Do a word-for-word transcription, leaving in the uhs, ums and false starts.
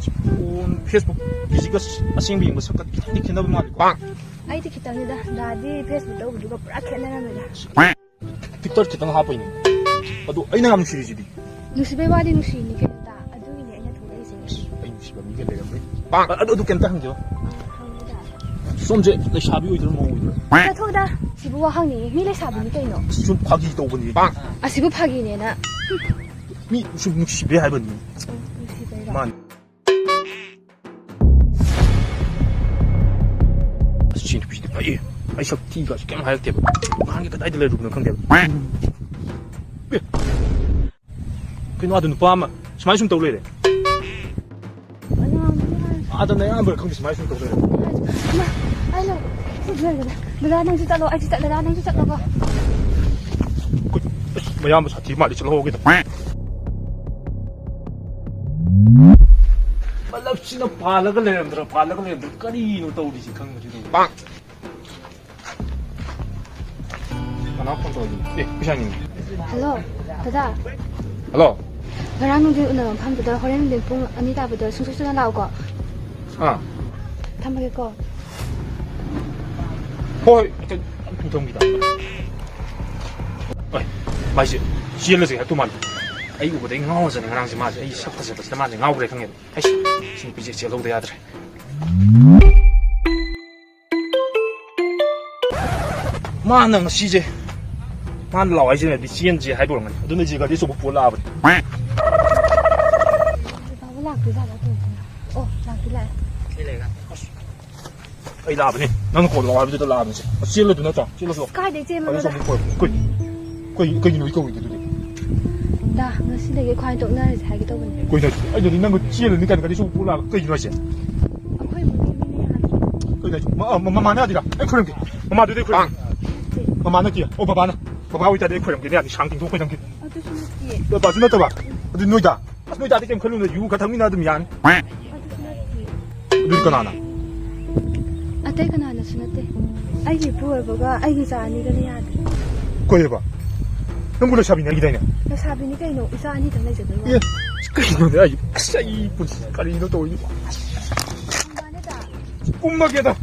Phone, Facebook ꯀꯤꯁꯤꯒ ꯑꯁꯦꯡꯕ ꯌꯦꯡꯕ ꯁꯛꯀ ꯈꯤꯇꯪꯗꯤ ꯈꯦꯠꯅꯕ ꯃꯥꯜꯂꯤꯀꯣ꯫ ꯑꯩꯗꯤ ꯈꯤꯇꯪꯅꯤꯗ, ꯗꯥꯗꯤ Facebook ꯇꯧꯕꯗꯨꯒ ꯄꯨꯔꯥ ꯈꯦꯠꯅꯔꯝꯃꯦꯗ꯫ ꯐꯤꯜꯇꯔ ꯈꯤꯇꯪ ꯍꯥꯞꯄꯩꯅꯦ꯫ ꯑꯗꯣ ꯑꯩꯅ ꯌꯥꯝ ꯅꯨꯡꯁꯤꯔꯤꯁꯤꯗꯤ꯫ ꯅꯨꯡꯁꯤꯕꯩ ꯋꯥꯗꯤ ꯅꯨꯡꯁꯤꯔꯤꯅꯤ ꯀꯩꯅꯣ, ꯗꯥ꯫ ꯑꯗꯨꯒꯤꯅꯦ ꯑꯩꯅ ꯊꯣꯛꯂꯛꯏꯁꯦ꯫ ꯑꯩ ꯅꯨꯡꯁꯤꯕ ꯃꯤꯒ ꯂꯩꯔꯝꯃꯦ꯫ ꯑ, ꯑꯗꯨ, ꯑꯗꯨ ꯀꯩꯝꯇ ꯍꯪꯖꯦꯕ꯫ ꯑ, ꯍꯪꯉꯨ, ꯗꯥ꯫ ꯁꯣꯝꯁꯦ ꯂꯩꯁꯥꯕꯤ ꯑꯣꯏꯗꯣꯏꯔꯣ, ꯃꯧ ꯑꯣꯏꯗꯣꯏꯔꯣ? ꯆꯠꯊꯣꯛꯗ, ꯁꯤꯕꯨ ꯋꯥ ꯍꯪꯅꯤꯡꯉꯤ꯫ ꯃꯤ ꯂꯩꯁꯥꯕꯤꯅꯤ ꯀꯩꯅꯣ꯫ ꯁꯨꯝ ꯐꯥꯒꯤ ꯇꯧꯕꯅꯤ꯫ ꯑꯁꯤꯕꯨ ꯐꯥꯒꯤꯅꯦꯅ꯫ ꯃꯤ ꯁꯨꯝ ꯅꯨꯡꯁꯤꯕꯩ ꯍꯥꯏꯕꯅꯤ꯫ ꯎꯝ, ꯅꯨꯡꯁꯤꯕꯩꯔꯣ? ꯃꯥꯅꯤ꯫ ꯑꯁ, ꯁꯤ ꯅꯨꯄꯤꯁꯤꯗꯤ ꯐꯩꯌꯦ꯫ ꯑꯩ ꯁꯛ ꯊꯤꯒꯁꯨ ꯀꯩꯝ ꯍꯥꯏꯔꯛꯇꯦꯕ꯫ ꯅꯍꯥꯟꯒꯤ ꯀꯗꯥꯏꯗ ꯂꯩꯔꯨꯕꯅꯣ ꯈꯪꯗꯦꯕ꯫ ꯑꯦ, ꯀꯩꯅꯣ, ꯑꯗ ꯅꯨꯄꯥ ꯑꯃ ꯁꯨꯃꯥꯏꯅ ꯁꯨꯝ ꯇꯧ ꯂꯩꯔꯦ꯫ ꯑꯗ ꯑꯌꯥꯝꯕꯔ ꯈꯪꯗꯦ, ꯁꯨꯃꯥꯏꯅ ꯁꯨꯝ ꯇꯧ ꯂꯩꯔꯦ꯫ ꯏꯃꯥ, ꯑꯩꯅ ꯁꯤ ꯂꯩꯔꯦ꯫ ꯗꯗꯥ, ꯅꯪꯁꯨ ꯆꯠꯂꯣ, ꯑꯩꯁꯨ ꯆꯠ-, ꯗꯗꯥ, ꯅꯪꯁꯨ ꯆꯠꯂꯣꯀꯣ꯫ ꯑꯩꯈꯣꯏ, ꯑꯁ, ꯃꯌꯥꯝꯕ ꯁꯥꯊꯤ ꯃꯥꯜꯂꯤ, ꯆꯠꯍꯧꯒꯦꯗ꯫ ꯕꯂꯞꯁꯤꯅ ꯄꯥꯜꯂꯒ ꯂꯩꯔꯝꯗ꯭ꯔꯥ, ꯄꯥꯜꯂꯒ ꯂꯩꯔꯝꯗ꯭ꯔꯥ, ꯀꯔꯤꯅꯣ ꯇꯧꯔꯤꯁꯤ ꯈꯪꯕꯁꯤꯗ꯫ ꯀꯅꯥ ꯐꯣꯟ ꯇꯧꯔꯤꯁꯤꯅꯣ? ꯑꯦ, ꯄꯩꯁꯥꯅꯤꯅꯦ꯫ ꯍꯜꯂꯣ, ꯗꯗꯥ꯫ ꯍꯜꯂꯣ꯫ ꯉꯔꯥꯡ ꯅꯨꯡꯊꯤꯜ ꯎꯅꯕ ꯃꯐꯝꯗꯨꯗ ꯍꯣꯔꯦꯟ ꯅꯨꯡꯊꯤꯜ ꯄꯨꯡ ꯑꯅꯤ ꯇꯥꯕꯗ ꯁꯨꯡꯁꯣꯏ ꯁꯣꯏꯗꯅ ꯂꯥꯛꯎꯀꯣ꯫ ꯑꯥ꯫ ꯊꯝꯃꯒꯦꯀꯣ꯫ ꯍꯣꯏ, ꯍꯣꯏ, ꯑꯝꯇ, ꯑꯝꯇ ꯊꯝꯈꯤꯗ꯫ ꯍꯣꯏ, ꯃꯥꯏꯁꯦ ꯆꯦꯜꯂꯁꯦ ꯍꯥꯏꯔꯛꯇꯧ ꯃꯥꯜꯂꯦ꯫ ꯑꯩ ꯎꯕꯗ ꯑꯩ ꯉꯥꯎꯔꯖꯥꯠꯅꯤ ꯉꯔꯥꯡꯁꯦ ꯃꯥꯁꯦ꯫ ꯑꯩ ꯁꯛ ꯐꯖꯕꯁꯤꯗ ꯃꯥꯁꯦ ꯉꯥꯎꯈ꯭ꯔꯦ ꯈꯪꯉꯦꯕ꯫ ꯑꯩꯁ, ꯁꯤ ꯅꯨꯄꯤꯁꯦ ꯆꯦꯜꯍꯧꯗ ꯌꯥꯗ꯭ꯔꯦ꯫ ꯃꯥꯅ ꯉꯁꯤꯁꯦ, ꯃꯥꯅ ꯂꯥꯛꯑꯣ ꯍꯥꯏꯁꯤꯅꯗꯤ ꯆꯦꯟꯁꯦ ꯍꯥꯏꯕ ꯑꯣꯏꯔꯝꯒꯅꯤ꯫ ꯑꯗꯨꯅ ꯑꯩꯁꯦ ꯒꯥꯔꯤ ꯑꯆꯧꯕ ꯄꯨꯔ ꯂꯥꯛꯑꯕꯅꯤ꯫ ꯕꯥꯕꯨ ꯂꯥꯛꯇꯣꯏꯖꯥꯠꯂꯣ ꯇꯧꯔꯤꯁꯤꯅ? ꯑꯣ, ꯂꯥꯛꯇꯤ ꯂꯥꯛꯑꯦ꯫ ꯑꯩ ꯂꯥꯛꯑꯕꯅꯤ꯫ ꯅꯪꯅ ꯀꯣꯜ ꯂꯥꯛꯑꯣ ꯍꯥꯏꯕꯗꯨꯗ ꯂꯥꯛꯑꯕꯅꯤ꯫ ꯑꯁ, ꯆꯦꯜꯂꯨꯗꯨ ꯅꯠꯇ꯭ꯔꯣ? ꯆꯦꯜꯂꯨꯁꯤ꯫ ꯑꯁ, ꯀꯥꯏꯗꯩ ꯆꯦꯟꯕꯅꯣꯗ? ꯒꯥꯔꯤ ꯑꯆꯧꯕ ꯄꯨꯔ꯫ ꯀꯩ, ꯀꯩ, ꯀꯩꯒꯤꯅꯣ ꯑꯩ ꯀꯧꯔꯤꯗꯤ ꯑꯗꯨꯗꯤ? ꯗꯥ, ꯉꯁꯤꯗꯒꯤ ꯑꯩꯈꯣꯏ ꯇꯣꯛꯅꯔꯁꯦ ꯍꯥꯏꯒꯦ ꯇꯧꯕꯅꯦ꯫ ꯀꯩꯅꯣ ꯍꯥꯏꯁꯤꯕꯣ? ꯑꯩꯅꯗꯤ ꯅꯪꯒ ꯆꯦꯜꯂꯅꯤ ꯀꯥꯏꯅ ꯒꯥꯔꯤ ꯑꯆꯧꯕ ꯄꯨꯔ ꯂꯥꯛꯑꯒ ꯀꯩꯒꯤꯅꯣ ꯍꯥꯏꯁꯦ? ꯑꯩꯈꯣꯏ ꯏꯃꯨꯡꯒꯤ ꯃꯤꯅ ꯌꯥꯗꯦ꯫ ꯀꯩꯅꯣ ꯍꯥꯏꯁꯤꯕꯣ? ꯃ-, ꯃ-, ꯃꯃꯥꯅ ꯌꯥꯗ꯭ꯔꯤꯔꯥ? ꯑꯩ ꯈꯨꯔꯨꯝꯒꯦ꯫ ꯃꯃꯥꯗꯨꯗꯤ ꯑꯩ ꯈꯨꯔꯨꯝꯒꯦ꯫ ꯅꯠꯇꯦ꯫ ꯃꯃꯥ ꯅꯠꯇꯦ꯫ ꯑꯣ, ꯕꯕꯥꯅ꯫ ꯕꯕꯥ ꯑꯣꯏꯇꯥꯔꯗꯤ ꯑꯩ ꯈꯨꯔꯨꯝꯒꯦꯅꯦ, ꯌꯥꯅꯤ, ꯁꯥꯡ ꯇꯤꯡꯊꯣꯛꯈ꯭ꯔꯦ ꯅꯪꯒꯤ꯫ ꯑꯗꯨꯁꯨ ꯅꯠꯇꯦ꯫ ꯕꯕꯥꯁꯨ ꯅꯠꯇꯕ? ꯑꯗꯨ ꯅꯣꯏꯗ? ꯑꯁ, ꯅꯣꯏ ꯗꯥꯗꯤ ꯀꯩꯝ ꯈꯜꯂꯨꯅꯨ, ꯌꯨ ꯈꯔ ꯊꯛꯃꯤꯟꯅ ꯑꯗꯨꯝ ꯌꯥꯅꯤ꯫ ꯑꯗꯨꯗꯤ ꯀꯅꯥꯅ? ꯑꯇꯩ ꯀꯅꯥꯅꯁꯨ ꯅꯠꯇꯦ꯫ ꯑꯩꯒꯤ ꯏꯄꯨ ꯑꯣꯏꯕꯒ ꯑꯩꯒꯤ ꯏꯆꯥ ꯑꯅꯤꯒꯅ ꯌꯥꯗꯦ꯫ ꯀꯩꯑꯕ? ꯅꯪꯕꯨ ꯂꯩꯁꯥꯕꯤꯅꯦ ꯍꯥꯏꯈꯤꯗꯥꯏꯅꯦ? ꯂꯩꯁꯥꯕꯤꯅꯤ ꯀꯩꯅꯣ, ꯏꯆꯥ ꯑꯅꯤꯇꯪ ꯂꯩꯖꯗꯣꯏ ꯋꯥ꯫ ꯑꯦ, ꯀꯩꯅꯣꯅꯦ ꯑꯩ, ꯑꯁ, ꯑꯩ ꯄꯨꯟꯁꯤ ꯀꯔꯤꯅꯣ ꯇꯧꯔꯤꯁꯤꯕꯣ? ꯊꯝꯕꯥꯅꯤꯗ꯫ ꯀꯨꯝꯃꯒꯦꯗ꯫